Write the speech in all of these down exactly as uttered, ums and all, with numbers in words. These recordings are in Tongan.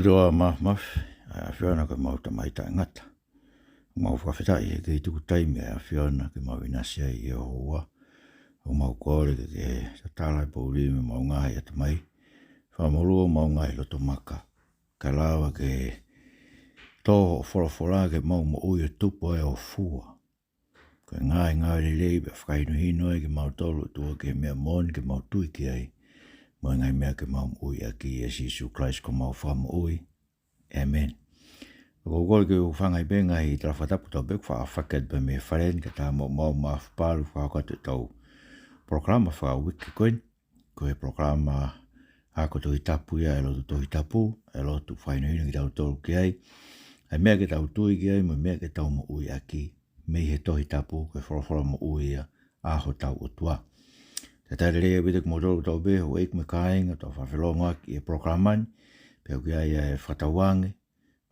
ʻOtua Māfimafi, ʻa e ʻAfiona ko homau Tamai Taʻengata. ʻOku mau fakafetaʻi he kei tuku taimi ʻa e ʻAfiona ke mau ʻinasi ai ʻi ho houa. ʻOku mau kole ke ke tatala e poʻuli mei homau ngaahi ʻatamai, fakamolū homau ngaahi loto maka, kae lava ke tō hoʻo folofola ke mau moʻui ʻo tupu ai ʻo fua. Ko e ngaahi ngāue lelei pea fakahinohino ai kimautolu, ʻOtua, ki he meʻa moʻoni ke mau tui ki ai, mo e ngaahi meʻa ke mau moʻui ʻaki, ʻia Sīsū Kalaisi ko homau Fakamoʻui. ʻĒmeni. ʻOku ou kole ke u hūfanga pē he ngaahi tala fakatapu kotoa pē kuo faʻa fakahoko atu pē mei he fale ni, kae ʻatā muʻa ʻemau maʻu palu fakahoko atu ʻetau polokalama fakauike ko eni. Ko e polokalama ako Tohi Tapu ia, ʻa e lotu Tohi Tapu, ʻa e lotu fakahinohino kitautolu ki ai, ʻa e meʻa ke tau tui ki ai, mo e meʻa ke tau moʻui ʻaki mei he Tohi Tapu, ko e folofola moʻui ia ʻa hotau ʻOtua. Talitali lelei ʻaupito kimoutolu kotoa pē, houʻeiki mo e kāinga, ʻoku tau fakafelongoaki he polokalama ni, pea ʻoku ʻi ai ʻa e fakatauange,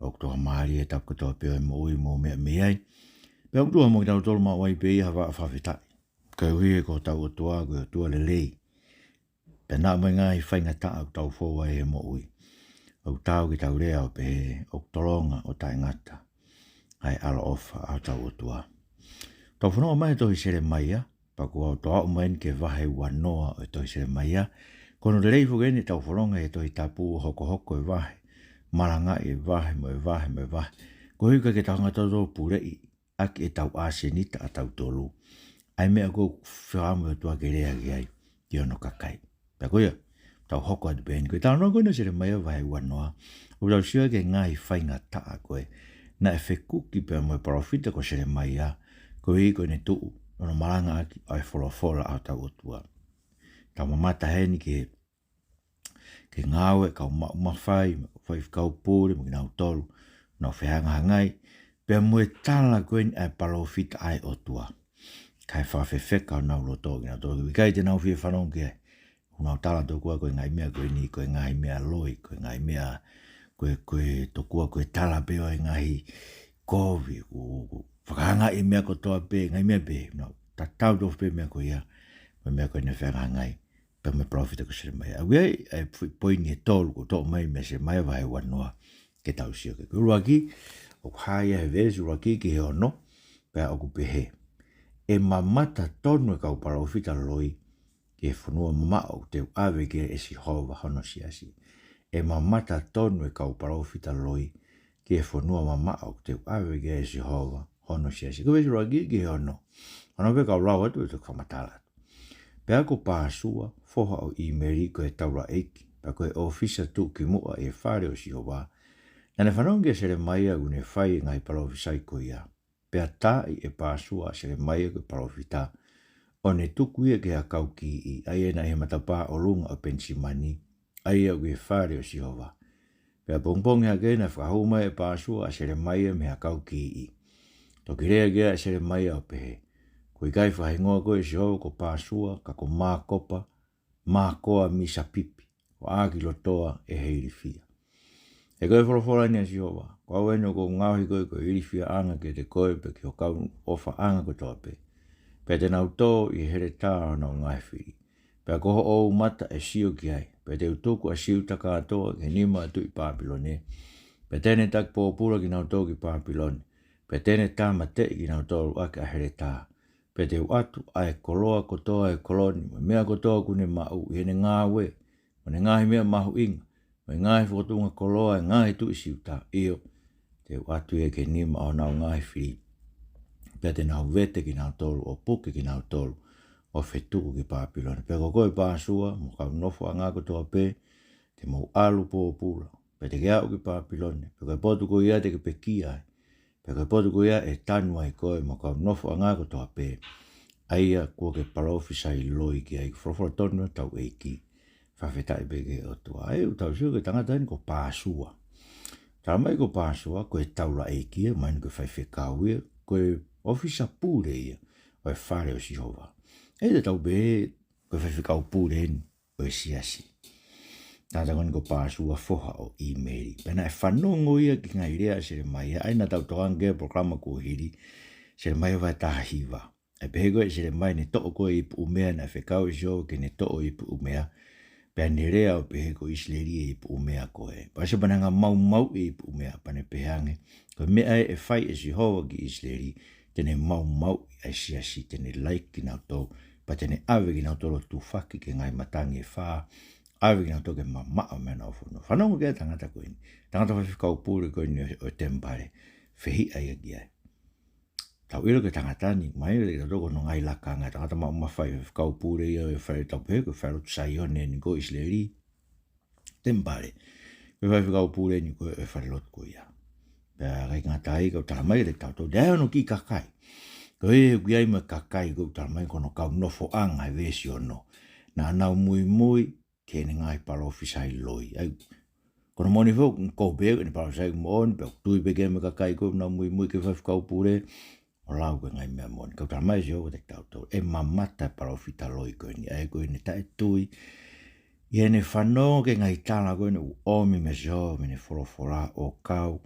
ʻoku toka mālie e tapu kotoa pē ʻo e moʻui mo e meʻa mei ai. Pea ʻoku tuha mo kitautolu maʻu ai pē ia ha vaʻa fakafetaʻi, koeʻuhi ko hotau ʻOtua ko e ʻOtua lelei. Pea naʻa mo e ngaahi faingataʻa ʻoku tau fou ai he moʻui, ʻoku taau ke tau lea ʻo pehē, ʻoku tolonga ʻo taʻengata ʻa e ʻaloʻofa ʻa hotau ʻOtua. Tau fanongo mai he tohi Selemaia, pea kuo tau aʻu mai eni ki he vahe uanoa ʻo e tohi Selemaia. Ko hono lelei foki eni ʻetau fononga he Tohi Tapu, hokohoko e vahe, malangaʻi e vahe mo e vahe mo e vahe, koeʻuhi ka ke tau hanga ʻo tau puleʻi ʻaki ʻetau ʻasenita ʻatautolu ʻa e meʻa ʻoku fekau mo e ʻOtua ke lea ki ai ki hono kakai. Pea ko ia, tau hoko atu pē eni. Ko e talanoa ko eni ʻo Selemaia vahe uanoa, ʻoku tau sio ai ki he ngaahi faingataʻa ko ē naʻe fekuki pea mo e palōfita ko Selemaia, koeʻuhi ko ʻene tuʻu hono malangaʻaki ʻa e folofola ʻa hotau ʻOtua. Tau mamata heni ki he, ki he ngāue ʻa e kau maʻu mafai, mo e kau faifekau pule, mo kinautolu ʻoku nau fehangahangai pea mo e tala ko eni ʻa e palōfita ʻa e ʻOtua, kae fakafefeka honau loto kinautolu, ʻoku ʻikai te nau fie fanongo ki ai. ʻOku nau tala tokua ko e ngaahi meʻa ko eni ko e ngaahi meʻa loi, ko e ngaahi meʻa, ko e, ko e tokua ko e tala pē ʻo e ngaahi kovi, ʻoku, ʻoku fakahangaʻi e meʻa kotoa pē, ngaahi meʻa pē, nau tatau tofu pē meʻa ko ia mo e meʻa ko ē naʻe fehangahangai pea mo e palōfita ko Selemaia. ʻOku ʻi ai ʻa e foʻi poini ʻe tolu kuo toʻo mai mei Selemaia vahe uanoa ke tau sio ki ai. Ko e ʻuluaki, ʻoku hā ia he veesi ʻuluaki ki he ono, pea ʻoku pehē: ʻE mamata tonu e kau palōfita loi ki he fonua mamaʻo ʻoku te u ʻave ki ai ʻe Sihova hono siasi. ʻE mamata tonu e kau palōfita loi ki he fonua mamaʻo ʻoku te u ʻave ki ai ʻe Sihova hono siasi. Ko e veesi ʻuluaki ki he ono. Ono pē kau lau atu ʻo toki fakamatala atu. Pea ko Pāsua, foha ʻo ʻImeli, ko e taulaʻeiki, pea ko e ʻōfisa tuʻukimuʻa ʻi he fale ʻo Sihova, naʻa ne fanongo kia Selemaia ʻoku ne fai e ngaahi palōfisai ko ia. Pea taaʻi ʻe Pāsua ʻa Selemaia ko e palōfita, ʻo ne tuku ia ki he ʻakau kiʻi, ʻa ia naʻe ʻi he matapā ʻolunga ʻo Penisimani, ʻa ia ʻoku ʻi he fale ʻo Sihova. Pea pongipongi hake naʻe fakahū mai ʻe Pāsua ʻa Selemaia mei he ʻakau kiʻi. Toki lea ki ai ʻa Selemaia ʻo pehē: Kuo ʻikai fakahingoa koe ʻe Sihova ko Pāsua, ka ko Mākopa, mākoa misapipi, ʻo ʻākilotoa ʻe he ilifia. He ko e folofola eni ʻa Sihova: Ko au eni ʻoku ou ngaohi koe ko e ilifiaʻanga kiate koe pea ki ho kau ʻofaʻanga kotoa pē, pea te nau tō ʻi he heletā ʻo honau ngaahi fili. Pea ko hoʻo ʻū mata ʻe sio ki ai, pea te u tuku ʻa Siuta kātoa ki he nima ʻo e tuʻi Pāpilone, pea te ne taki pōpula kinautolu ki Pāpilone, pea te ne tāmateʻi kinautolu ʻaki ʻa e heletā. Pea te u ʻatu ʻa e koloa kotoa ʻo e kolo ni, mo e meʻa kotoa ʻoku ne maʻu ʻi heʻene ngāue, mo ʻene ngaahi meʻa mahuʻinga, mo e ngaahi fokotuʻunga koloa ʻo e ngaahi tuʻi Siuta, ʻio, te u ʻatu ia ki he nima ʻo honau ngaahi fili, pea te nau vete kinautolu ʻo puke kinautolu ʻo fetuku ki Pāpilone. Pea ko koe Pāsua mo ho kau nofoʻanga kotoa pē, te mou ʻalu pōpula, pea te ke aʻu ki Pāpilone, pea ko e potu ko ia te ke pekia ai, pea ko e potu ko ia ʻe tanu ai koe mo ho kau nofoʻanga kotoa pē, ʻa ia kuo ke palōfisai loi ki ai. Ko e folofola tonu ʻa hotau ʻEiki. Fakafetaʻi pē ki he ʻOtua. ʻA ia ʻoku tau sio ki he tangata eni ko Pāsua. Tala mai ko Pāsua ko e taulaʻeiki ia, mahino ko e faifekau ia, ko e ʻōfisa pule ia ʻo e fale ʻo Sihova. ʻA ia te tau pehē ko e faifekau pule eni ʻo e siasi. Tangata ko eni ko Pāsua, foha ʻo ʻImeli. Pea naʻe fanongo ia ki he ngaahi lea ʻa Selemaia, ʻa ia naʻa tau tokanga ki ai he polokalama kuo hili, Selemaia vahe taha hiva. ʻA ia pehē ko ē ʻe Selemaia, ne toʻo koe ʻi puʻu meʻa, naʻe fekau ʻe Sihova ke ne toʻo ʻi puʻu meʻa, Pea ne lea ʻo pehē, ko ʻIsileli ʻe ipu ʻumea koe. Pea ʻosi pea ne hanga ʻo maumauʻi e ipu ʻumea, pea ne pehē ange, ko e meʻa ē ʻe fai ʻe Sihova ki ʻIsileli, te ne maumauʻi ʻa e siasi, te ne laiki kinautolu, pea te ne ʻave kinautolu ʻo tufaki ki he ngaahi matangi ʻe fā, ʻave kinautolu ke mamaʻo mei honau fonua. Fanongo ki he tangata ko eni. Tangata faifekau pule ko eni ʻo, ʻo e temipale. Fehiʻa ia ki ai. Tau ʻilo ki he tangata ni, mai le tau ko hono ngaahi lakanga, tangata maʻu mafai, faifekau pule ia ʻo e fale tau pehē ko e falelotu Saione eni ko ʻIsileli, temipale. Ko e faifekau pule eni ko e falelotu ko ia. Pea ʻikai ngata ai, kau tala mai kiate kitautolu, ʻi ai hono kiʻi kakai. Ko e ʻoku ʻi ai mo e kakai, kau tala mai ko hono kau nofoʻanga he veesi ono. Naʻa nau muimui ki heʻene ngaahi palōfisai loi. ʻAi, ko hono moʻoni foki, ko e pehē ʻene palōfisai moʻoni, pea ʻoku tui pē ki ai mo e kakai ko ē naʻa nau muimui ki he faifekau pule, ʻo lau ko e ngaahi meʻa moʻoni. Kau tala mai ʻe Sihova kiate kitautolu, ʻe mamata e palōfita loi ko eni, ʻa ia ko ʻene taʻetui ʻi heʻene fanongo ki he ngaahi tala ko eni ʻoku ʻomi meia Sihova mei heʻene folofola ʻo kau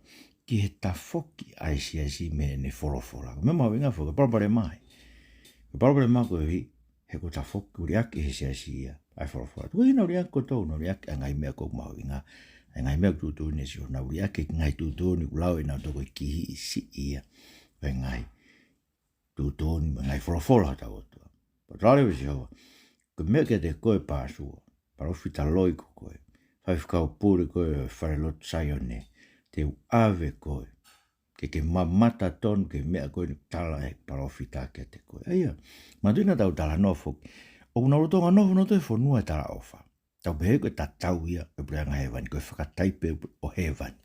ki he tafoki ʻa e siasi mei heʻene folofola. Ko e meʻa mahuʻinga foki, ko e palopalema ia. Ko e palopalema ko e hā, he ko e tafoki ʻoku liʻaki ʻe he siasi ia ʻa e folofola. Tuku ke nau liʻaki kotoa, nau liʻaki ʻa e ngaahi meʻa ʻoku mahuʻinga, ʻa e ngaahi meʻa ʻoku tuʻutuʻuni ʻe Sihova, nau liʻaki e ngaahi tuʻutuʻuni ʻoku lau ʻe nautolu ko e kihiʻi siʻi ia ʻo e ngaahi tuʻutuʻuni mo e ngaahi folofola ʻa hotau ʻOtua. Pea tala leva ʻe Sihova, ko e meʻa kiate koe Pāsua, palōfita loi ko koe, faifekau pule ko ē ʻo e falelotu Saione, te u ʻave koe ke ke mamata tonu ki he meʻa ko eni ʻoku tala ʻe he palōfita kiate koe. ʻA ia, manatuʻi naʻa tau talanoa foki, ʻoku nau lolotonga nofo nautolu he fonua ʻo e talaʻofa. Tau pehē ko e tatau ia ʻo e puleʻanga hēvani, ko e fakataipe ʻo hēvani.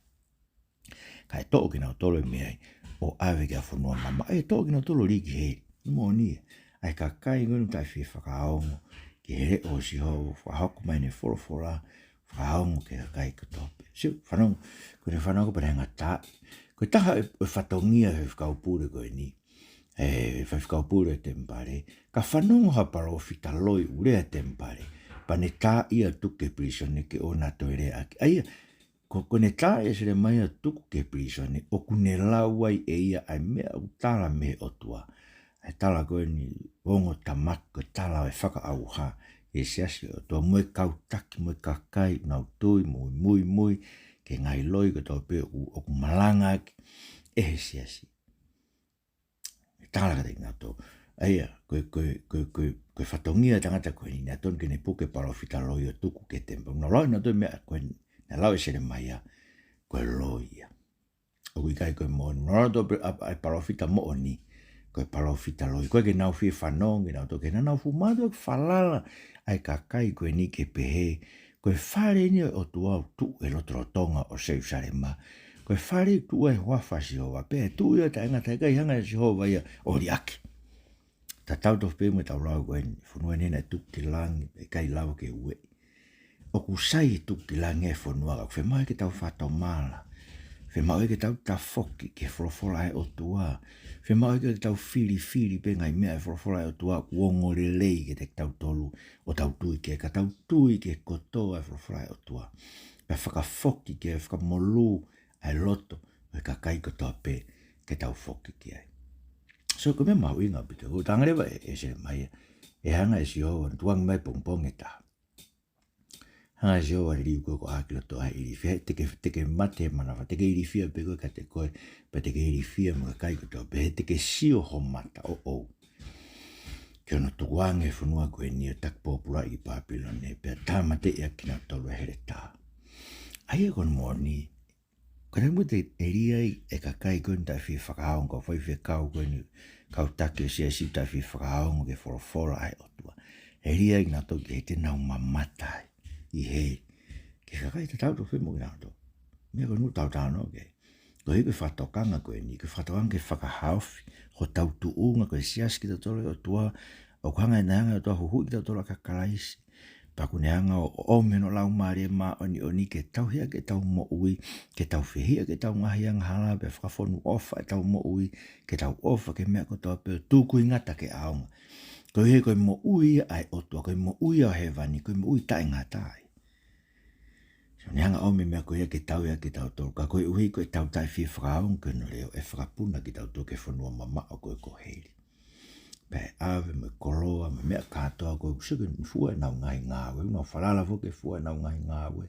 Kae toʻo kinautolu mei ai ʻo ʻave ki ha fonua mamaʻo, ʻe toʻo kinautolu ʻo lī ki heli. Moʻoni ia. ʻA e kakai ko eni ʻoku taʻefie fakaongo ki he leʻo ʻo Sihova, fakahoko mai ʻene folofola, fakaongo ki he kakai kotoa pē. Sio, fanongo, ko ʻene fanongo pea ne hanga ʻo taaʻi. Ko e taha ʻo e, ʻo e fatongia ʻo e faifekau pule ko eni, ʻe faifekau pule ʻo e temipale, ka fanongo ha palōfita loi ʻoku lea he temipale, pea ne taaʻi ia ʻo tuku ki he pilīsone ke ʻoua naʻa toe leaʻaki. ʻA ia, ko, ko ʻene taaʻi ʻe Selemaia ʻo tuku ki he pilīsone, ʻoku ne lau ai ʻe ia ʻa e meʻa ʻoku tala mei he ʻOtua. ʻA e tala ko eni, ongo tamaki, ko e tala ʻo e fakaʻauha ʻi he siasi ʻo e ʻOtua mo e kau taki mo e kakai ʻoku nau tui mo muimui ki he ngaahi loi kotoa pē ʻoku, ʻoku malangaʻaki ʻe he siasi. ʻE tala kiate kinautolu. ʻA ia, ko e, ko e, ko e, ko e, ko e fatongia ʻo e tangata ko eni, naʻe tonu ke ne puke e palōfita loi ʻo tuku ki he temipale. Naʻa nau lau ʻe nautolu e meʻa ko eni, naʻe lau ʻe Selemaia, ko e loi ia. ʻOku ʻikai ko e moʻoni. Naʻa nau lau ʻe nautolu pē ʻa, ʻa e palōfita moʻoni, ko e palōfita loi. ʻOku ʻikai ke nau fie fanongo kinautolu ki he, naʻa nau fuʻu mātuʻaki falala ʻa e kakai ko eni ke pehē, ko e fale eni ʻo e ʻOtua ʻoku tuʻu he lotolotonga ʻo Selūsalema. Ko e fale ʻoku tuʻu ai e huafa ʻo Sihova, pea ʻe tuʻu ia ʻo taʻengata, ʻikai hanga ʻe Sihova ia ʻo liʻaki. Tatau tofu pē mo ʻetau lau ko eni, fonua eni naʻe tuku ki langi, ʻikai lava ke ueʻi. ʻOku sai e tuku ki langi e fonua, ka ʻoku fiemaʻu ia ke tau fakatomala. Fiemaʻu ia ke tau tafoki ki he folofola ʻa e ʻOtua. Fiemaʻu ia ke tau filifili pē ngaahi meʻa ʻa e folofola ʻa e ʻOtua ʻoku ongo lelei kiate kitautolu ʻo tau tui ki ai, ka tau tui ki he kotoa ʻo e folofola ʻa e ʻOtua. Pea fakafoki ki ai, fakamolū ʻa e loto ʻo e kakai kotoa pē ke tau foki ki ai. So, ko e meʻa mahuʻinga ʻaupito, ʻoku talaange leva ʻe, ʻe Selemaia, ʻe hanga ʻe Sihova, tukuange mai pongipongi ʻe taha. Hanga ʻe Sihova ʻo liliu koe ko e ʻā ki loto ʻa e ilifia, he te ke, te ke mate he manava, te ke ilifia pē koe kiate koe, pea te ke ilifia mo e kakai kotoa pē, he te ke sio ho mata ʻoʻou ki hono tukuange e fonua ko eni ʻo taki pōpulaʻi ʻi Pāpilone, pea tāmateʻi ʻaki kinautolu ʻe he heletā. ʻA ia ko hono moʻoni, ka naʻe muʻa te ʻe lī ai e kakai ko eni taʻefie fakaongo, kau faifekau ko eni, kau taki ʻo e siasi taʻefie fakaongo ki he folofola ʻa e ʻOtua. ʻE lī ai kinautolu ki heli, te nau mamata ai ʻi heli. Ki he kakai tatau tofu pē mo kinautolu. Meʻa ko eni ʻoku tau talanoa ki ai. Koeʻuhi ko e fakatokanga ko eni, ko e fakatokanga ke fakahaofi hotau tuʻunga ko e siasi kitautolu ʻo e ʻOtua, ʻoku hanga ʻe, naʻe hanga ʻe he ʻOtua ʻo huhuʻi kitautolu ʻaki ʻa Kalaisi. Pea ʻoku ne hanga ʻo, ʻo ʻomi hono Laumālie Māʻoniʻoni ke tauhi ʻaki ʻetau moʻui, ke tau fehiʻa ki heʻetau ngaahi angahala, pea fakafonu ʻofa ʻetau moʻui, ke tau ʻofa ki he meʻa kotoa pē ʻo tukuingata ki he ʻaonga. Koeʻuhi ko e moʻui ia ʻa e ʻOtua, ko e moʻui ia ʻo hēvani, ko e moʻui taʻengata ia. So, ne hanga ʻo ʻomi e meʻa ko ia ke tauhi ʻaki kitautolu, ka koeʻuhi ko ʻetau taʻefie fakaongo ki hono leʻo, ʻe fakapuna kitautolu ki he fonua mamaʻo ko ē ko heli. pea ʻe ʻave mo e koloa, mo e meʻa kātoa ko ē, ʻoku sio ki he fua ʻenau ngaahi ngāue, ʻoku nau falala foki ki he fua ʻenau ngaahi ngāue.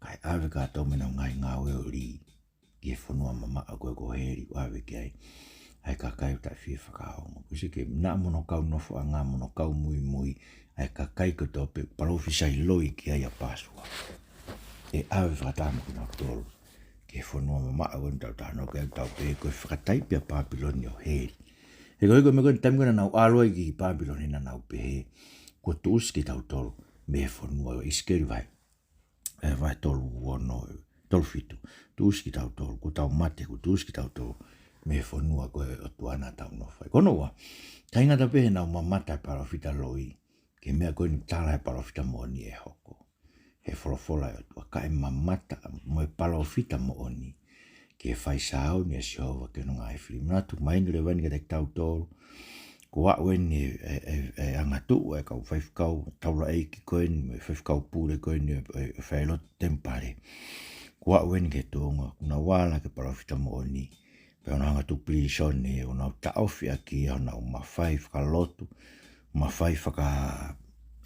Kae ʻave kātoa mo ʻenau ngaahi ngāue ʻo lī ki he fonua mamaʻo ko ē ko heli, ʻo ʻave ki ai ʻa e kakai ʻoku taʻefie fakaongo. ʻOku sio ki he naʻa mo hono kau nofoʻanga, mo hono kau muimui, ʻa e kakai kotoa pē, palōfisai loi ki ai ʻa Pāsua. ʻE ʻave fakataha mo kinautolu ki he fonua mamaʻo ko eni ʻoku tau talanoa ki ai, ʻoku tau pehē ko e fakataipe ʻa Pāpilone ʻo heli. He ko e, ko e meʻa ko ē, taimi ko ē naʻa nau ʻalu ai ki Pāpilone naʻa nau pehē, kuo tuʻusi kitautolu mei he fonua, ʻIsikeli vahe, ē, vahe tolu ono, tolu fitu. Tuʻusi kitautolu, kuo tau mate, kuo tuʻusi kitautolu mei he fonua ko ē ʻo e ʻOtua naʻa tau nofo ai. Ko hono ua, ʻikai ngata pē heʻenau mamata e palōfita loi ki he meʻa ko eni ʻoku tala ʻe he palōfita moʻoni ʻe hoko, he folofola ʻa e ʻOtua, ka ʻe mamata mo e palōfita moʻoni ki he fai sāuni ʻa Sihova ki hono ngaahi fili. Manatu mai eni leva eni kiate kitautolu, kuo aʻu eni e, e, e, e angatuʻu e kau faifekau taulaʻeiki ko eni, mo e faifekau pule ko eni ʻo e, e, e failotu temipale. Kuo aʻu eni ki he tuʻunga ʻoku nau ala ki he palōfita moʻoni, pea ʻoku nau hanga ʻo tuku pilīsone, ʻoku nau taʻofi ʻaki ia honau mafai fakalotu, mafai faka-,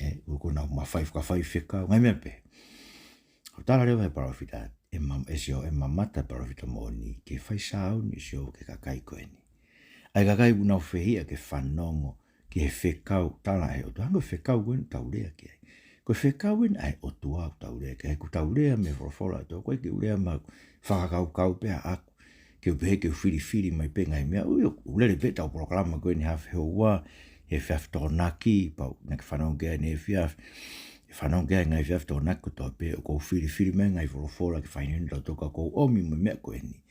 ē, ʻoku nau mafai fakafaifekau, ngaahi meʻa pehē. ʻOku tala leva ʻe he palōfita, ʻe ma-, ʻe Sihova, ʻe mamata e palōfita moʻoni ki he fai sāuni ʻa Sihova ki he kakai ko eni. ʻA e kakai ʻoku nau fehiʻa ke fanongo ki he fekau tala ʻe he ʻOtua. Hangē ko e fekau ko eni ʻoku tau lea ki ai. Ko e fekau eni ʻa e ʻOtua ʻoku tau lea ki ai. ʻOku tau lea mei he folofola ʻa e ʻOtua, ʻoku ʻikai ke u lea mei heʻeku fakakaukau pē ʻaʻaku, ke u pehē ke u filifili mai pē ngaahi meʻa. ʻUi, ʻoku lele pē ʻetau polokalama ko eni he efiafi houa, he efiafi Tokonaki, pea naʻa ke fanongo ki ai ʻanefē, ʻe fanongo ki ai he ngaahi efiafi Tokonaki kotoa pē, ʻoku ou filifili mai ngaahi folofola ke fakahinohino kitautolu, ka ʻoku ou ʻomi mo e meʻa ko eni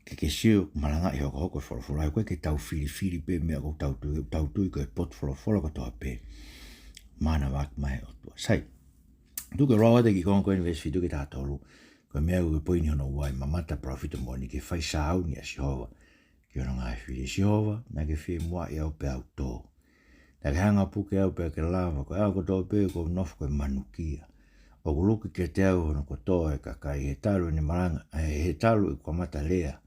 ke ke sio, malangaʻi hokohoko e folofola, ʻoku ʻikai ke tau filifili pē meʻa, ʻoku tau tui, tau tui ko e potu folofola kotoa pē manavahē mai ʻe he ʻOtua. Sai, tuku ke u lau atu e kiʻi konga ko eni veesi fitu ki he taha tolu, ko e meʻa ko e poini hono ua, ʻe mamata e palōfita moʻoni ki he fai sāuni ʻa Sihova ki hono ngaahi fili. Sihova, naʻa ke fie muʻaʻi au pea u tō. Naʻa ke hanga ʻo puke au pea ke lava, ko e ʻaho kotoa pē ʻoku ou nofo ko e manukia. ʻOku luki kiate au hono kotoa e kakai, he talu ʻene malanga, ē, he talu ʻeku kamata lea,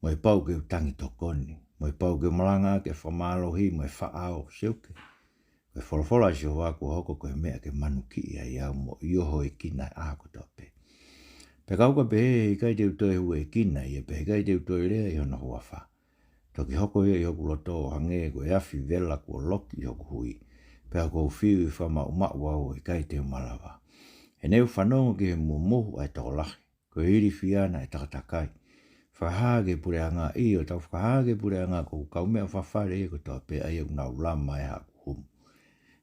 mo e pau ke u tangi tokoni, mo e pau ke u malangaʻaki e fakamālohi mo e faʻao. Seuke, ko e folofola ʻa Sihova kuo hoko ko e meʻa ke manukiʻi ai au, mo ʻiohoekina e ʻaho kotoa pē. Pea ka u ka pehē, ʻe ʻikai te u toe huekina ia, pea ʻe ʻikai te u toe lea ʻi hono huafa. Toki hoko ia ʻi hoku loto ʻo hangē ko e afi vela kuo loki ʻi hoku hui, pea ʻoku ou fiu ʻi he fakamaʻumaʻu au ʻo ʻikai te u malava. He naʻa ku fanongo ki he mumuhu ʻa e tokolahi, ko e ilifia naʻe takatakai. Fakahā ki he puleʻanga, ʻio, tau fakahā ki he puleʻanga, ko hoku kaumeʻa fakafale ia kotoa pē ʻa ia ʻoku nau lama ʻe haʻaku humu.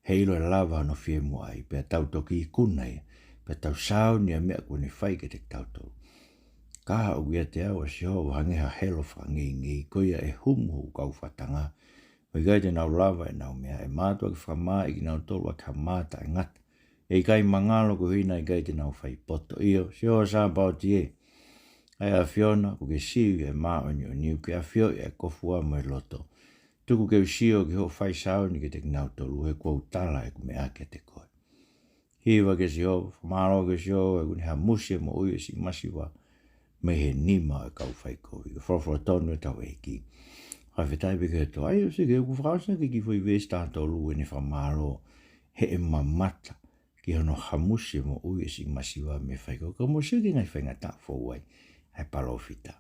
Heiʻilo ʻe lava hono fie muʻaʻi, pea tau toki ikuna ia, pea tau sāuni ʻa e meʻa kuo ne fai kiate kitautolu. Ka ʻoku ʻiate au ʻa Sihova ʻo hangē ha helo fakangeingei, ko ia ʻe humu hoku kau fakatanga, ʻo ʻikai te nau lava ʻenau meʻa, ʻe mātuʻaki fakamāʻi kinautolu ʻaki ha mā taʻengata, ʻe ʻikai mangalo koeʻuhi naʻe ʻikai te nau fai poto. ʻIo, Sihova Sāpaoti ē, ʻa e ʻAfiona, kuo ke sio ki he māʻoniʻoni, ʻoku ke ʻafioʻi ʻa e kofuua mo e loto. Tuku ke u sio ki hoʻo fai sāuni kiate kinautolu, he kuo u tala ʻeku meʻa kiate koe. Hiva kia Sihova, fakamālō kia Sihova, he kuo ne hamusi e moʻui ʻo e siʻi masiva mei he nima ʻo e kau faikovi. Ko e folofola tonu ʻa hotau ʻEiki. Fakafetaʻi pē ki he ʻOtua. ʻAi ʻo sio ki he, ʻoku fakaʻosi ʻaki e kiʻi foʻi veesi taha tolu ʻene fakamālō, he ʻe mamata ki hono hamusi e moʻui ʻo e siʻi masiva mei he faikovi. Ka mou sio ki he ngaahi faingataʻa fou ai ʻa e palōfita.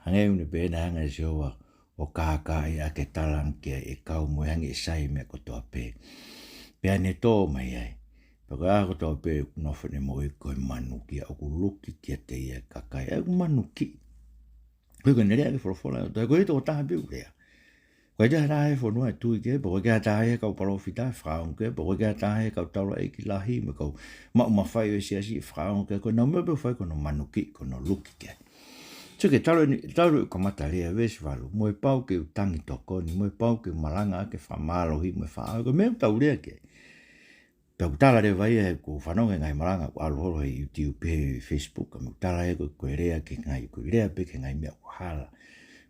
Hangē ʻoku ne pehē naʻe hanga ʻe Sihova ʻo kākaaʻi ʻaki e talanga ki ai e kau, mo e hangē ʻe sai e meʻa kotoa pē. Pea ne tō mai ai. Pea ko e ʻaho kotoa pē ʻoku nofo ʻene moʻui ko e manukia, ʻoku luki kiate ia e kakai, ʻa ia ʻoku manukiʻi. Ko ia ko ʻene lea ki he folofola ʻa e ʻOtua, ko e tokotaha pē ʻoku lea. ʻOku ʻikai toe ʻi ai ha taha he fonua ʻe tui ki ai, pea ʻoku ʻikai toe ʻi ai ha taha he kau palōfita ʻe fakaongo ki ai, pea ʻoku ʻikai toe ʻi ai ha taha he kau taulaʻeiki lahi, mo e kau maʻu mafai ʻo e siasi ʻe fakaongo ki ai, ko ʻenau meʻa pē ʻoku fai ko hono manukiʻi, ko hono luki ki ai. Sio ki he talu eni, talu ʻeku kamata lea, veesi valu, mo e pau ke u tangi tokoni, mo e pau ke u malangaʻaki e fakamālohi mo e faʻao, ko e meʻa ʻoku tau lea ki ai. Pea ʻoku tala leva ia, he ʻoku ou fanongo he ngaahi malanga ʻoku ʻalu holo he YouTube, he Facebook, ka ʻoku tala ia ko e, ko e lea ki he ngaahi, ko e lea pē ki he ngaahi meʻa ʻoku hala,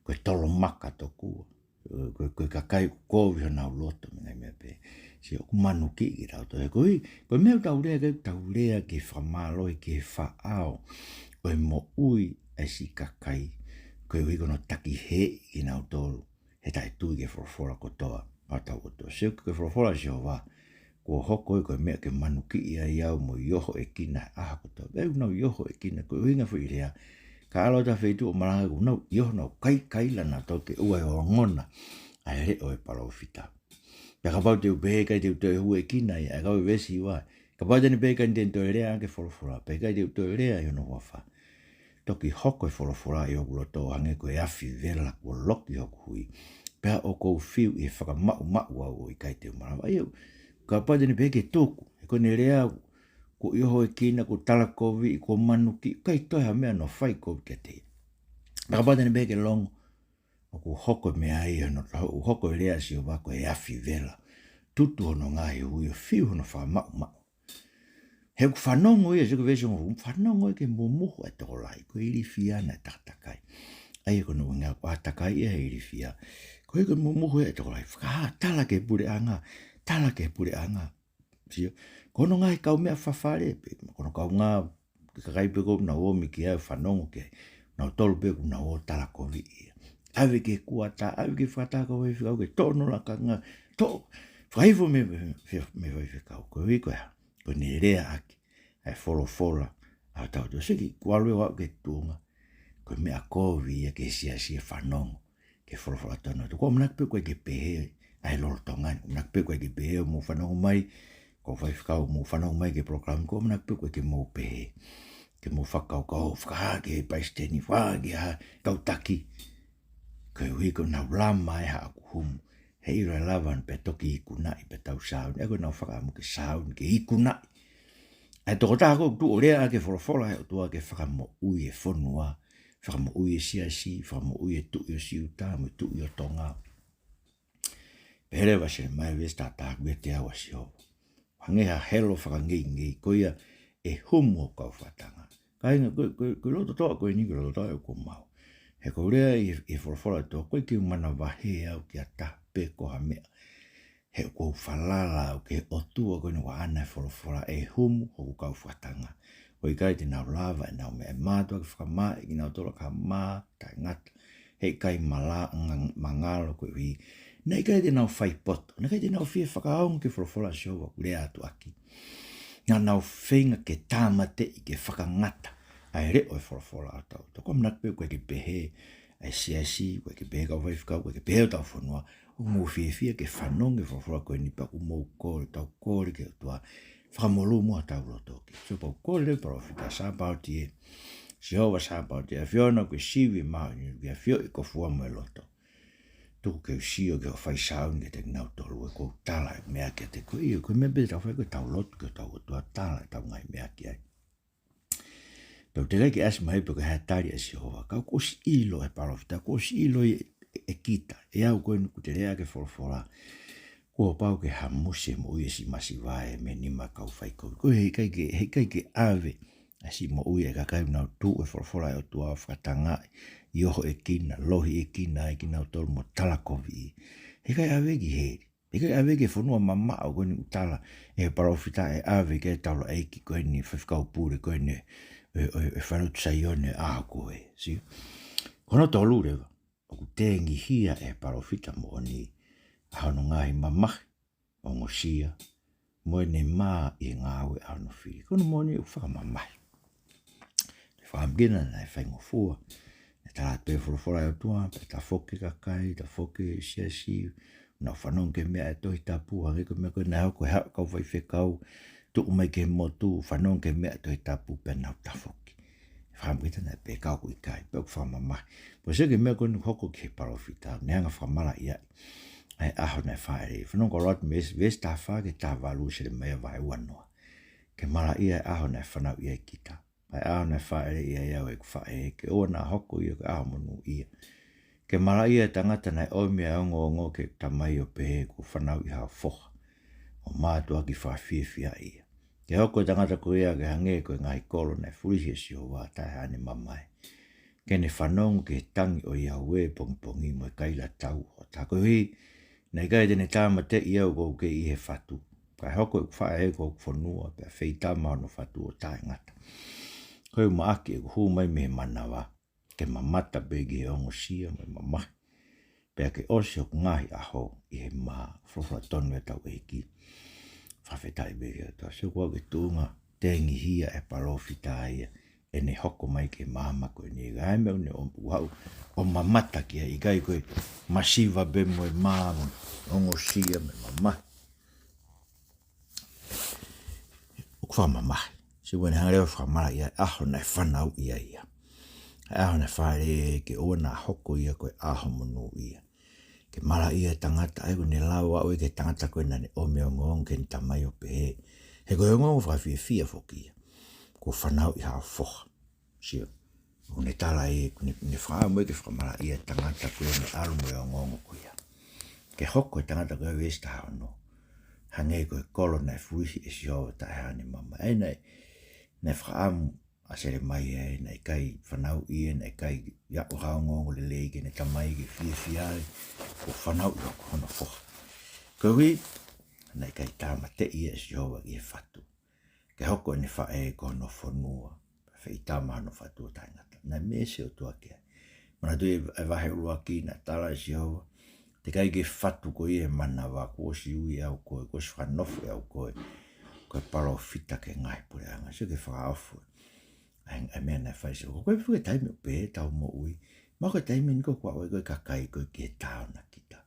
ko e tolomaka tokua, ko e, ko e kakai ʻoku kovi honau loto mo e ngaahi meʻa pehē. Sio, ʻoku manukiʻi kitautolu. He ko e, ko e meʻa ʻoku tau lea ki ai, tau lea ki he fakamālohi, ki he faʻao ʻo e moʻui ʻa e siʻi kakai, koeʻuhi ko hono takihēʻi kinautolu ʻe taʻetui ki he folofola kotoa ʻa hotau ʻOtua. Sio ki he folofola ʻa Sihova, kuo hoko ia ko e meʻa ke manukiʻi ai au mo iohoʻekina he ʻaho kotoa. Pea ʻoku nau iohoʻekina, ko e ʻuhinga foʻi lea, ka ʻalu atu ha feituʻu ʻo malanga, ʻoku nau ioho, nau kaikaila nautolu ke ʻoua ʻe ongona ʻa e leʻo ʻo e palōfita. Pea kapau te u pehē ʻikai te u toe hueʻekina ia, ʻa e kau e veesi hiva. Kapau te ne pehē ʻikai te ne toe lea ʻaki e folofola, pea ʻikai te u toe lea ʻi hono huafa, toki hoko e folofola ʻi hoku loto ʻo hangē ko e afi vela kuo loki hoku hui. Pea ʻoku ou fiu ʻi he fakamaʻumaʻu au ʻo ʻikai te u malava. ʻA ia, kapau te ne pehē ke tuku, he ko ʻene lea, kuo iohoʻekina, kuo talakoviʻi, kuo manukiʻi, ʻikai toe ha meʻa ʻe fai kovi kiate ia. Pea kapau te ne pehē ke longo, ʻoku hoko e meʻa ia, hono, ʻoku hoko e lea ʻa Sihova ko e afi vela, tutu hono ngaahi hui ʻo fiu hono fakamaʻumaʻu. He ʻoku fanongo ia, sio ki he veesi hongofulu, fanongo ia ki he mumuhu ʻa e tokolahi, ko e ilifia naʻe takatakai. ʻA ia ko hono ʻuhinga ʻoku ʻātakai ia he ilifia. Ko e, ko e mumuhu ʻa e tokolahi, fakahā, tala ki he puleʻanga, tala ki he puleʻanga. Sio, ko hono ngaahi kaumeʻa fafale, pe ko hono kaungā, ko e kakai pē ʻoku nau omi ki ai ʻo fanongo ki ai, nautolu pē ʻoku nau ō ʻo talakoviʻi ia. ʻAve ki he kuata, ʻave ki he fakataha kau faifekau ke toʻo hono lakanga, toʻo, fakahifo mei, mei, mei he faifekau. Ko e ʻuhi ko e hā? Ko ʻene lea ʻaki ʻa e folofola ʻa hotau ʻOtua. Seki, kuo ʻalu ʻo aʻu ki he tuʻunga ko e meʻa kovi ia ki he siasi ʻa e fanongo ki he folofola tonu. ʻOku ou ʻamanaki pē ʻoku ʻikai ke pehē ʻa e lolotonga ni. ʻAmanaki pē ʻoku ʻikai ke pehē ʻo mou fanongo mai, kau faifekau, mou fanongo mai ki he polokalama, ʻoku ou ʻamanaki pē ʻoku ʻikai ke mou pehē. Ke mou fakakaukau, fakahā ki he palesiteni, fakahā ki ha kau taki. Ko e ʻuhi ko ʻenau lama ʻe haʻaku humu. He ʻilo ʻe lava pea toki ikunaʻi pea tau sāuni. ʻA ia ko ʻenau fakaʻamu ke sāuni, ke ikunaʻi ʻa e tokotaha ʻoku tuʻu ʻo lea ʻaki e folofola ʻa e ʻOtua ke fakamoʻui e fonua, fakamoʻui e siasi, fakamoʻui e tuʻi ʻo Siuta mo e tuʻi ʻo Tonga. Pehē leva ʻe Selemaia veesi taha taha, ʻoku ʻiate au ʻa Sihova. Hangē ha helo fakangeingei, ko ia ʻe humu hoku kau fakatanga. Kāinga, ko, ko, ko e loto toʻa ko eni, ko e loto toʻa ʻoku ou maʻu. He ʻoku ou lea ʻi, ʻi he folofola ʻa e ʻOtua, ʻoku ʻikai ke u manavahē au ki ha taha pe ko ha meʻa. He ʻoku ou falala au ki he ʻOtua ko eni ʻoku ʻaʻana e folofola, ʻe humu hoku kau fakatanga. ʻOku ʻikai te nau lava ʻenau meʻa, ʻe mātuʻaki fakamāʻi kinautolu ʻaki ha mā taʻengata. He ʻikai mala-, nga-, mangalo koeʻuhi naʻe ʻikai te nau fai poto, naʻe ʻikai te nau fie fakaongo ki he folofola ʻa Sihova ʻoku lea atu ʻaki. Naʻa nau feinga ke tāmateʻi, ke fakangata ʻa e leʻo ʻo e folofola ʻa hotau ʻOtua. ʻOku ou ʻamanaki pē ʻoku ʻikai ke pehē ʻa e siasi, ʻoku ʻikai ke pehē kau faifekau, ʻoku ʻikai ke pehē hotau fonua. ʻOku mou fiefia ke fanongo ki he folofola ko eni pea ʻoku mou kole, tau kole ki he ʻOtua, fakamolū muʻa hotau loto ki ai. Sio, pea u kole leva ki he palōfita, Sāpaoti ē, Sihova Sāpaoti ē, ʻAfiona ʻoku ke sivi e māʻoniʻoni, ʻoku ke ʻafioʻi e kofua mo e loto. Tuku ke u sio ki hoʻo fai sāuni kiate kinautolu, he ʻoku ou tala e meʻa kiate koe. ʻIo, ko e meʻa pē te tau fai, ko ʻetau lotu ki hotau ʻOtua, tala ʻetau ngaahi meʻa ki ai. Pea ʻoku teʻeki ai ke ʻasi mai pe ko e hā e tali ʻa Sihova. Ka kuo ʻosi ʻilo ʻe he palōfita, kuo ʻosi ʻilo ʻe, ʻe kita, ʻe au ko eni ʻoku te lea ʻaki e folofola, kuo pau ke hamusi e moʻui ʻa e siʻi masiva ē mei he nima ʻo e kau faikovi. Ko e, he ʻikai ke, he ʻikai ke ʻave ʻa e siʻi moʻui ʻa e kakai ʻoku nau tuʻu he folofola ʻa e ʻOtua ʻo fakatangaʻi, iohoʻekina, lohiʻekina ai kinautolu mo talakoviʻi. He ʻikai ʻave ki heli. He ʻikai ʻave ki he fonua mamaʻo ko eni ʻoku tala ʻe he palōfita ʻe ʻave ki ai e taulaʻeiki ko eni, faifekau pule ko eni ʻo e, ʻo e, ʻo e Falelotu Saione ʻaho ko ē. Sio? Ko hono tolu leva, ʻoku tengihia ʻe he palōfita moʻoni ʻa hono ngaahi mamahi, ongosia, mo ʻene mā ʻi he ngāue ʻa hono fili. Ko hono moʻoni ʻoku fakamamahi. Te u fakaʻamu kina naʻe faingofua. Naʻe tala atu pē folofola ʻa e ʻOtua, pea tafoki e kakai, tafoki e siasi, nau fanongo ki he meʻa ʻa e Tohi Tapu, hangē ko e meʻa ko ē naʻe hoko, haʻu e kau faifekau, tuʻu mai ki he motu, fanongo ki he meʻa ʻa e Tohi Tapu pea nau tafoki. Fakaʻamu kita naʻe pehē, ka ʻoku ʻikai, pea ʻoku fakamamahi. Pea sio ki he meʻa ko eni ʻoku hoko ki he palōfita, ne hanga ʻo fakamalaʻiaʻi ʻa e ʻaho naʻe fāʻeleʻi. Fanongo kau lotu mei Veesi, Veesi taha fā ki he taha valu, Selemaia vahe ua noa. Ke malaʻia e ʻaho naʻe fanauʻi ai kita, ʻa e ʻaho naʻe fāʻeleʻi ai au ʻe heʻeku faʻē, ke ʻoua naʻa hoko ia ko e ʻaho monūʻia. Ke malaʻia e tangata naʻe ʻomi ʻa e ongoongo ki heʻeku tamai ʻo pehē, kuo fanauʻi haʻo foha, ʻo mātuʻaki fakafiefiaʻi ia. Ke hoko e tangata ko ia ke hangē ko e ngaahi kolo naʻe fulihi ʻe Sihova, taʻe haʻane mamae. Ke ne fanongo ki he tangi ʻo Iāue pongipongi mo e kaila tau ʻo taha. Koeʻuhi naʻe ʻikai te ne tāmateʻi au ʻoku ou kei ʻi he fatu, kae hoko ʻeku faʻē ko hoku fonua, pea feitama hono fatu ʻo taʻengata. Ko e maʻaki ʻeku hū mai mei he manava, ke mamata pē ki he ongosia mo e mamahi. pea ke ʻosi hoku ngaahi ʻaho ʻi he mā. Folofola tonu ʻetau ʻEiki. Fakafetaʻi pē ki he ʻOtua. Sio, ʻoku ʻi he tuʻunga tengihia e palōfita ia, ʻene hoko mai ki māmani ko eni. Ka ʻi ai e meʻa ʻoku ne ʻo, ʻo haʻu ʻo mamata ki ai, ʻikai ko e masiva pē mo e mā mo e ongosia mo e mamahi. ʻOku fakamamahi. Sio, ʻoku ne hanga leva ʻo fakamalaʻia e ʻaho naʻe fanauʻi ai ia. E ʻaho naʻe fale ke ʻoua naʻa hoko ia ko e ʻaho monūʻia. Ke malaʻia e tangata, ʻa ia ʻoku ne lau ʻa e ʻuhinga ki he tangata ko ē naʻa ne ʻomi e ongoongo ki heʻene tamai ʻo pehē, he ko e ongoongo fakafiefia foki ia, kuo fanauʻi haʻo foha. Sio, ʻoku ne tala ē, ʻoku ne, ne fakaʻamu ia ke fakamalaʻia e tangata ko ē naʻe ʻalu mo e ongoongo ko ia. Ke hoko e tangata ko ē, veesi taha ono, hangē ko e kolo naʻe fulihi ʻe Sihova taʻe haʻane mamahi. ʻA ia naʻe, naʻe fakaʻamu ʻa Selemaia ē, naʻe ʻikai fanauʻi ia, naʻe ʻikai ʻi ai ha ongoongo lelei ki heʻene tamai ke fiefia ai, kuo fanauʻi hono foha. Koeʻuhi, naʻe ʻikai tāmateʻi ia ʻe Sihova ʻi he fatu, ke hoko ʻene faʻē ko hono fonua, feʻitama hono fatu ʻo taʻengata. Naʻe meesi e ʻOtua ki ai. Manatuʻi e vahe ʻuluaki, naʻe tala ʻe Sihova, teʻeki ai ke fatu koe ʻi he manava, kuo ʻosi ui au koe, kuo ʻosi fakanofo au koe ko e palōfita ki he ngaahi puleʻanga. Sio ki he fakaofo ʻa e, ʻa e meʻa naʻe fai ʻe Sihova. Ko e fuʻu taimi ʻoku pehē ʻetau moʻui. Mahalo ko e taimi ni ko ē ʻoku aʻu ai ko ē e kakai ko ē ki he tānaki kita.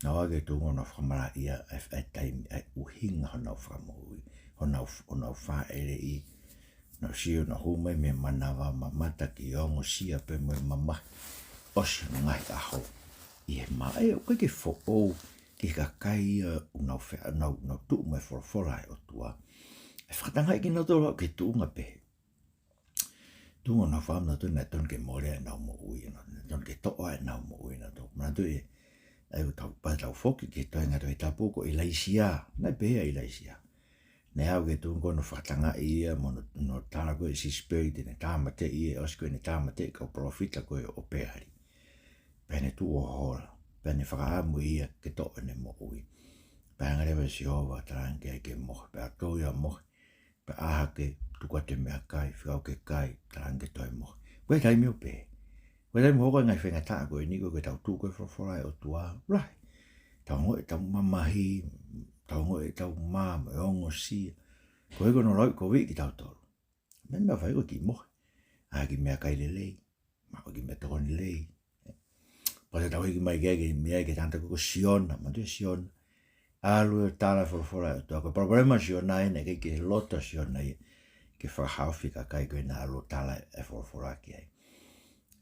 Naʻa nau ō ki he tuʻunga ʻo nau fakamalaʻia ʻa e, ʻa e taimi, ʻa e ʻuhinga honau fakamoʻui, honau, honau fāʻeleʻi, nau sio, nau hū mai mei he manava, mamata ki he ongosia pea mo e mamahi, ʻosi hono ngaahi ʻaho ʻi he mā. ʻA ia ʻoku ʻikai ke foʻou ki he kakai ia ʻoku nau fea-, nau, nau tuʻu mo e folofola ʻa e ʻOtua, ʻe fakatangaʻi kinautolu ki he tuʻunga pehē. Tuʻunga ʻoku nau faʻa manatuʻi naʻe tonu ke mole ʻenau moʻui, naʻe tonu ke toʻo ʻenau moʻui ʻanautolu. Manatuʻi ē, ʻa ia ʻoku tau, pea tau foki ki he toenga Tohi Tapu ko ʻIlaisiā. Naʻe pehē ʻa ʻIlaisiā. Naʻe aʻu ki he tuʻunga ko ē ʻoku nau fakatangaʻi ia mo hono, hono tala ko ē ʻe Sisipeli te ne tāmateʻi ia, ʻosi ko ē ʻene tāmateʻi e kau palōfita ko ē ʻo Peali. Pea ne tuʻu ʻo hola. Pea ne fakaʻamu ia ke toʻo ʻene moʻui. Pea hanga leva ʻe Sihova ʻo talaange ki ai ke mohe. Pea toe ia mohe. Pea ʻā hake, tuku atu e meʻakai, fekau ke kai, talaange ke toe mohe. Ko e taimi ʻoku pehē. Ko e taimi ʻoku hoko ai e ngaahi faingataʻa ko eni, ko ē ʻoku tau tuʻu ko ē he folofola ʻa e ʻOtua, lahi. Tau ongoʻi ʻetau mamahi, tau ongoʻi ʻetau mā mo e ongosia. Ko e ʻikai ke nau lau kovi kitautolu. Meʻa naʻa fai ko e kiʻi mohe. ʻĀ, kiʻi meʻakai lelei. Maʻu kiʻi meʻatokoni lelei. Pea te tau hiki mai ki ai, ki he meʻa, ki he tangata ko ē ko Siona, manatuʻi ʻa Siona. ʻAlu ʻo tala e folofola ʻa e ʻOtua. Ko e palopalema ʻo Siona ē, naʻe ʻikai ke loto ʻa Siona ia ke fakahaofi e kakai ko ē naʻa ʻalu ʻo tala e folofola ki ai.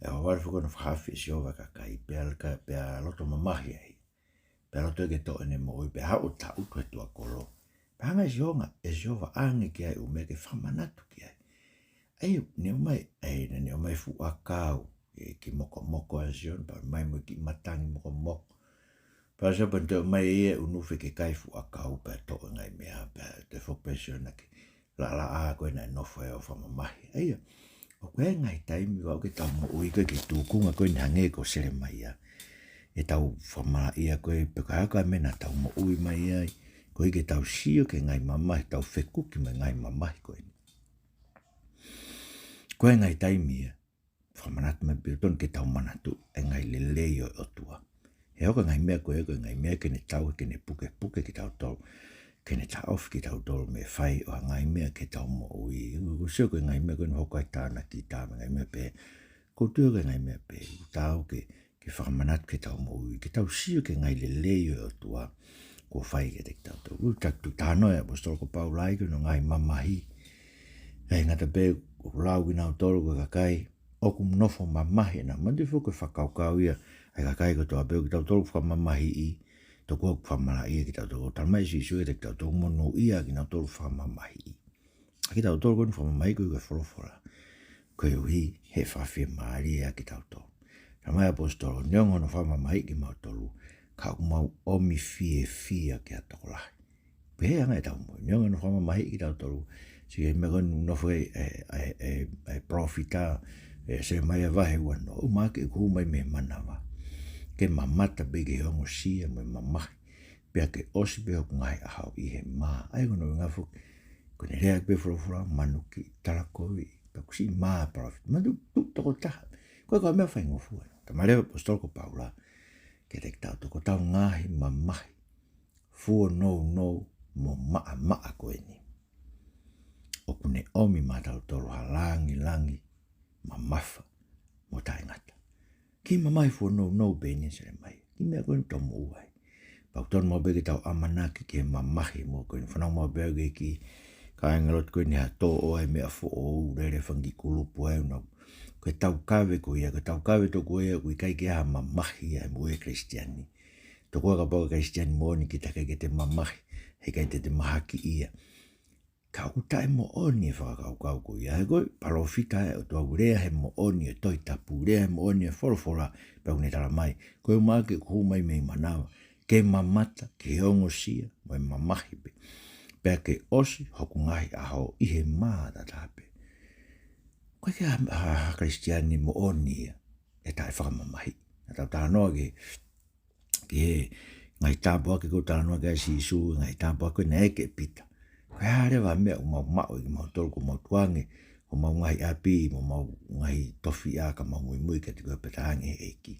ʻE ʻohovale foki hono fakahaofi ʻe Sihova e kakai, pea ka, pea loto mamahi ai. Pea loto ke toʻo ʻene moʻui, pea haʻu ʻo taʻutu he tuʻa kolo. Pea hanga ʻe Sihova, ʻe Sihova ʻo ʻange ki ai e ʻū meʻa ke fakamanatu ki ai. ʻA ia, ne ʻomai, ʻa ia, ne ʻomai e fuʻu ʻakau, e kiʻi mokomoko ʻa Siona, pea mai mo e kiʻi matangi mokomoko. Pea Sihova pea ne toe ʻomai ʻe ia e ʻunufe ke kai e fuʻu ʻakau, pea toʻo e ngaahi meʻa, pea toe foki pē ʻa Siona ki he laʻalaʻā ko ē naʻe nofo ai ʻo fakamamahi. ʻA ia, ʻoku ʻi ai e ngaahi taimi ʻoku aʻu ke tau moʻui ko ē ki he tūkunga ko eni hangē ko Selemaia. ʻEtau fakamalaʻia ko ē, pe ko e hā koā e meʻa naʻa tau moʻui mai ai, koeʻuhi ke tau sio ki he ngaahi mamahi, tau fekuki mo e ngaahi mamahi ko eni. Ko e ngaahi taimi ia, fakamanatu mai pē ʻoku tonu ke tau manatuʻi e ngaahi lelei ʻo e ʻOtua. He ʻoku ʻi ai e ngaahi meʻa ko ē, ko e ngaahi meʻa ke ne tauhi, ke ne pukepuke kitautolu, ke ne taʻofi kitautolu mei he fai ʻo ha ngaahi meʻa ki heʻetau moʻui. ʻOku ou sio ko e ngaahi meʻa ko ē ʻoku hoko ai e tānaki kita mo e ngaahi meʻa pehē. ʻOku ou tui ko e ngaahi meʻa pehē ʻoku taau ke, ke fakamanatu ki heʻetau moʻui, ke tau sio ki he ngaahi lelei ʻo e ʻOtua kuo fai kiate kitautolu. ʻOku tau talanoa e ʻaposetolo ko Paula ai ki hono ngaahi mamahi. ʻIkai ngata pē ʻoku lau kinautolu ko e kakai ʻoku nofo mamahi ʻenau, manatuʻi foki ko e fakakaukau ia ʻa e kakai kotoa pē ʻoku kitautolu fakamamahiʻi, tokua ʻoku fakamalaʻia kitautolu. Talamai ʻe Sīsū kiate kitautolu ʻoku monūʻia kinautolu fakamamahiʻi. ʻA kitautolu ko eni fakamamahiʻi koeʻuhi ko e folofola. Koeʻuhi he fakafiemālie ʻa kitautolu. Talamai ʻe he ʻaposetolo, neongo hono fakamamahiʻi kimautolu, ka ʻoku mau ʻomi fiefia ki ha tokolahi. Pehē ange ʻetau moʻui, neongo hono fakamamahiʻi kitautolu. Sio ki he meʻa ko ē ʻoku nofo ai e, e, e, e palōfita, ʻe Selemaia vahe uanoa, ʻumaʻā ke u hū mai mei he manava. Ke mamata pē ki he ongosia mo e mamahi. Pea ke ʻosi pē hoku ngaahi ʻaho ʻi he mā. ʻA ia ko hono ʻuhinga foki, ko ʻene lea pē folofola, manuki, talakovi, pea kuo siʻi mā e palōfita. Manatuʻi, tuʻu tokotaha. Ko e, ko e meʻa faingofua. Talamai leva ʻe he ʻaposetolo ko Paula, kiate kitautolu, ko ʻetau ngaahi mamahi fuonounou mo maʻamaʻa ko eni, ʻoku ne ʻomi maʻatautolu ha langilangi mamafa mo taʻengata. Kiʻi mamahi fuonounou pē eni ʻa Selemaia. Kiʻi meʻa ko eni ʻoku tau moʻua ai. Pea ʻoku totonu maʻu pē ke tau ʻamanaki ki he mamahi mo ko eni. Fanongo maʻu pē au ki he kiʻi kāingalotu ko eni ha tō ʻo e meʻa foʻou lele fanga kiʻi kulupu ai ʻo nau. Ko e taukave ko ia, ko e taukave tokua ia ʻoku ʻikai ke ʻi ai ha mamahi ʻa e moʻui Kalisitiane. Tokua kapau ko e Kalisitiane moʻoni kita ʻikai ke te mamahi, heʻikai te te mahaki ia. Ka ʻoku taʻemoʻoni e fakakaukau ko ia, he ko e palōfita ʻa e ʻOtua, ʻoku lea he moʻoni e Tohi Tapu, lea he moʻoni e folofola, pea ʻoku ne tala mai, ko e ʻumaʻā ke hū mai mei manava, ke mamata ki he ongosia mo e mamahi pē, pea ke ʻosi hoku ngaahi ʻaho ʻi he mā tatau pē. Ko e ke ha, ha, ha Kalisitiane moʻoni ia ʻe taʻefakamamahiʻi. Naʻa tau talanoa ki he ki he ngaahi tāpuaki ko ē ʻoku talanoa ki ai ʻa Sīsū, ngaahi tāpuaki ko ē naʻe ʻeke ʻe Pita. Ko e hā leva e meʻa ʻoku mau maʻu ʻe kimautolu ko mau tuange, ko mau ngaahi ʻapi, mo mau ngaahi tofiʻa ka mau muimui kiate koe pea talaange ʻe he ʻEiki,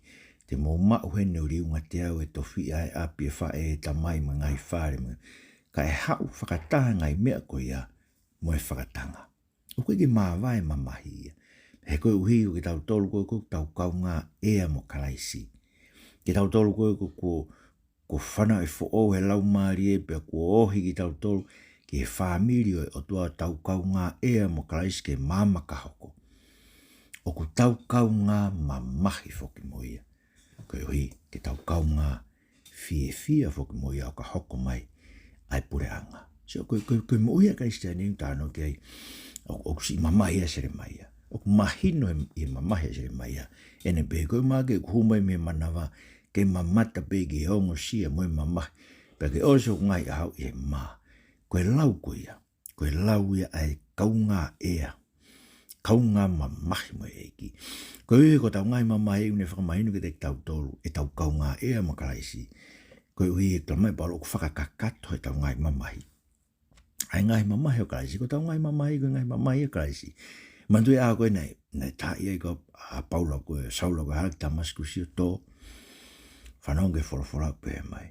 te mou maʻu heni ʻo liunga teau e tofiʻa, e ʻapi, e faʻē, e tamai mo e ngaahi fale mo e, ka ʻe haʻu fakataha e ngaahi meʻa ko ia mo e fakatanga. ʻOku ʻikai ke māvae mamahi ia. He koeʻuhi ko kitautolu ko ē ʻoku tau kaungā ʻea mo Kalaisi. Kitautolu ko ē ʻoku, ʻoku, ʻoku fanauʻi foʻou he Laumālie pea kuo ohi kitautolu ki he fāmili ʻo e ʻOtua, tau kaungā ʻea mo Kalaisi ki he maama ka hoko. ʻOku tau kaungā mamahi foki mo ia. Koeʻuhi ke tau kaungā fiefia foki mo ia ʻo ka hoko mai ʻa e puleʻanga. So, ko e, ko e, ko e moʻui ʻa e Kalisitiane ʻoku talanoa ki ai, ʻo, ʻoku siʻi mamahi ʻa Selemaia. ʻOku mahino he, he mamahi ʻa Selemaia. ʻEne pehē ko e ʻumaʻā ke hū mai mei manava, ke mamata pē ki he ongosia mo e mamahi. Pea ke ʻosi hoku ngaahi ʻaho ʻi he mā. Ko e lau ko ia. Ko e lau ia ʻa e kaungā ʻea, kaungā mamahi mo e ʻEiki. Koeʻuhi ko ʻetau ngaahi mamahi ʻoku ne fakamahino kiate kitautolu ʻetau kaungā ʻea mo Kalaisi. Koeʻuhi he tala mai ʻe Paula ʻoku fakakakato ʻetau ngaahi mamahi. ʻA e ngaahi mamahi ʻo Kalaisi, ko ʻetau ngaahi mamahi, ko e ngaahi mamahi ʻo Kalaisi. Manatuʻi ʻa ko ē naʻe, naʻe taaʻi ai ko ē ʻa Paula ko ē, Saula ko ē ʻi Tāmasikusi ʻo tō. Fanongo ki he folofola ʻoku pehē mai,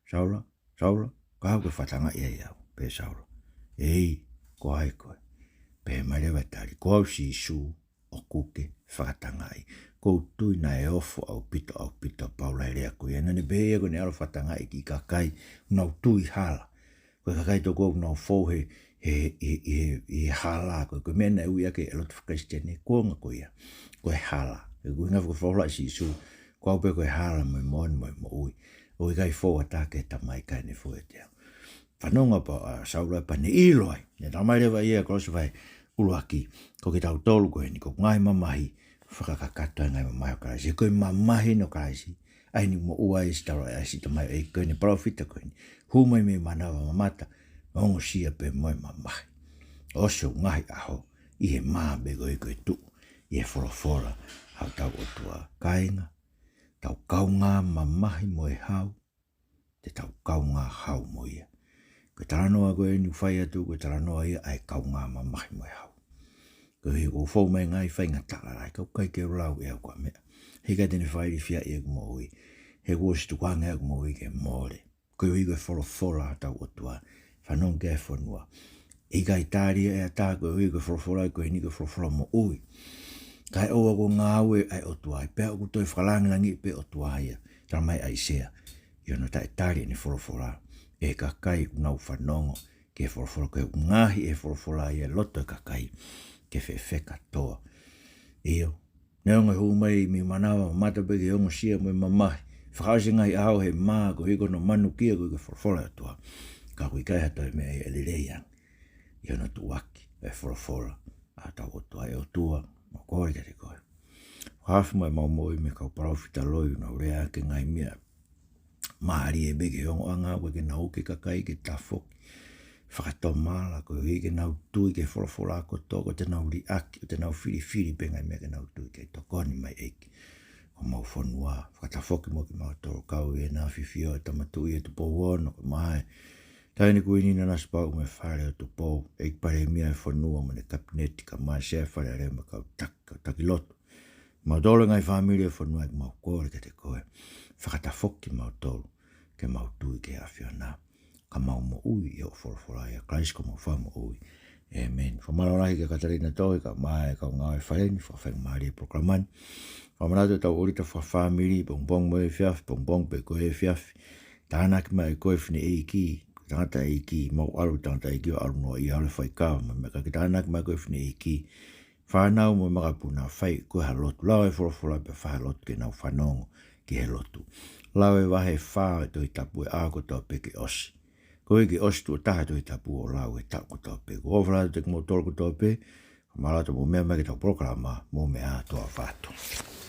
Saula, Saula, ko hai ʻoku ke fakatangaʻi ai au? Pehē ʻe Saula, ʻEiki, ko hai koe? Pehē mai leva e tali, ko au Sīsū ʻoku ke fakatangaʻi. ʻOku ou tui naʻe ofo ʻaupito, ʻaupito ʻa Paula he lea ko ia. Naʻa ne pehē ia ko ʻene ʻalu ʻo fakatangaʻi e kiʻi kakai ʻoku nau tui hala. Ko e kakai tokua ʻoku nau fou he, he, he, he, he hala, ko e, ko e meʻa naʻe ui ʻaki e lotu faka-Kalisitiane, ko e ʻuhinga ko ia, ko e hala. Ko e ʻuhinga fakafola ʻa Sīsū, ko au pē ko e hala mo e moʻoni mo e moʻui. ʻOku ʻikai fou ha taha ki he Tamai kae ʻoua naʻa fou ʻiate au. Fanongo pē ʻa Saula pea ne ʻilo ai. Ne tala mai leva ia ʻi Kolose vahe ʻuluaki, ko kitautolu ko eni, ko e ngaahi mamahi, fakakakato e ngaahi mamahi ʻo Kalaisi. Ko e mamahi ʻo Kalaisi, ʻa eni ʻoku moʻua ai siʻi tala ʻa e siʻi tamaioʻeiki ko eni, palōfita ko eni. Hū mai mei manava, mamata, ongosia pē mo e mamahi. ʻOsi hoku ngaahi ʻaho ʻi he mā pē koeʻuhi ko e tuʻu ʻi he folofola ʻa hotau ʻOtua. Kāinga, tau kaungā mamahi mo e hau, te tau kaungā hau mo ia. Ko e talanoa ko eni ʻoku fai atu, ko e talanoa ia ʻa e kaungā mamahi mo e hau. Koeʻuhi ʻoku fou mai e ngaahi faingataʻa lalahi, ka ʻoku ʻikai ke u lau ʻe au ha meʻa. Heʻikai te ne fakailifiaʻi ʻeku moʻui. He kuo ʻosi tukuange ʻeku moʻui ke mole. Koeʻuhi ko e folofola ʻa hotau ʻOtua. Fanongo ki he fonua. ʻIkai tali ʻe ha taha koeʻuhi ko e folofola ko eni ko e folofola moʻui. Kae ʻoua kuo ngāue ʻa e ʻOtua ai, pea ʻoku toe fakalāngilangiʻi pē ʻe he ʻOtua ia. Tala mai ʻa ʻAisea, ʻi hono taʻetali ʻene folofola ʻe he kakai ʻoku nau fanongo ki he folofola, ko e ʻuhinga ʻi he folofola ia ʻa e loto ʻo e kakai ke fefeka toa. ʻIo, neongo e hū mai mei manava, mamata pē ki he ongosia mo e mamahi, fakaʻosi e ngaahi ʻaho he mā koeʻuhi ko hono manukia koeʻuhi ko e folofola ʻa e ʻOtua, ka ʻoku ʻikai ha toe meʻa ia ʻe lelei ange ʻi hono tuʻuaki e folofola ʻa hotau ʻOtua. ʻE ʻOtua, mau kole kiate koe, fakahaofi mai ʻemau moʻui mei he kau palōfita loi ʻoku nau lea ʻaki e ngaahi meʻa mālie pē ki he ongoʻanga, ʻoku ʻikai ke nau uki e kakai ke tafoki, fakatomala, koeʻuhi ke nau tui ki he folofola kotoa, ko ʻete nau liʻaki, ko ʻete nau filifili pē ngaahi meʻa ke nau tui ki ai. Tokoni mai ʻEiki, ko homau fonua, fakatafoki mo kimautolu, kau ʻi he ʻAfio ʻa e Tama Tuʻi ʻa Tupou Ono, ko e Maʻa ʻo e Taʻahine Kuini Nanasipauʻu mo e Fale ʻo Tupou, ʻEiki Palēmia ʻo e fonua mo ʻene Kapineti, kae ʻumaʻā e Sea Fale Alea mo e kau taki, kau taki lotu, Mautolu e ngaahi fāmili ʻo e fonua ʻoku mau kole kiate koe. Fakatafoki mautolu ke mau tui ki he ʻAfiona. Ka mau moʻui ʻi hoʻo folofola, ʻia Kalaisi ko homau Fakamoʻui. ʻĒmeni. Fakamālō lahi kia Katalina Toi, kae ʻumaʻā e kau ngāue fale ni, fakafaingamālie e polokalama ni. Fakamanatu ʻetau ʻōlita fakafāmili, pongipongi mo e efiafi, pongipongi pē ko e efiafi. Tānaki mai koe fineʻeiki, tangataʻeiki, mau ʻalu tangataʻeiki ʻo ʻalu noaʻia ʻo ʻalu faikava, mo e meʻa ka ke tānaki mai koe fineʻeiki, fānau mo e makapuna, fai koe ha lotu, lau e folofola pea fai ha lotu ke nau fanongo ki he lotu. Lau e vahe fā ʻo e Tohi Tapu he ʻaho kotoa pē ke ʻosi. Ko e ke ʻosi tuʻo taha e Tohi Tapu ʻo lau he taʻu kotoa pē. Ko e ʻofa lahi atu kiate kimoutolu kotoa pē, mālō atu hoʻomou meʻa mai ki heʻetau polokalama, mou meʻa ā, toa ʻofa atu.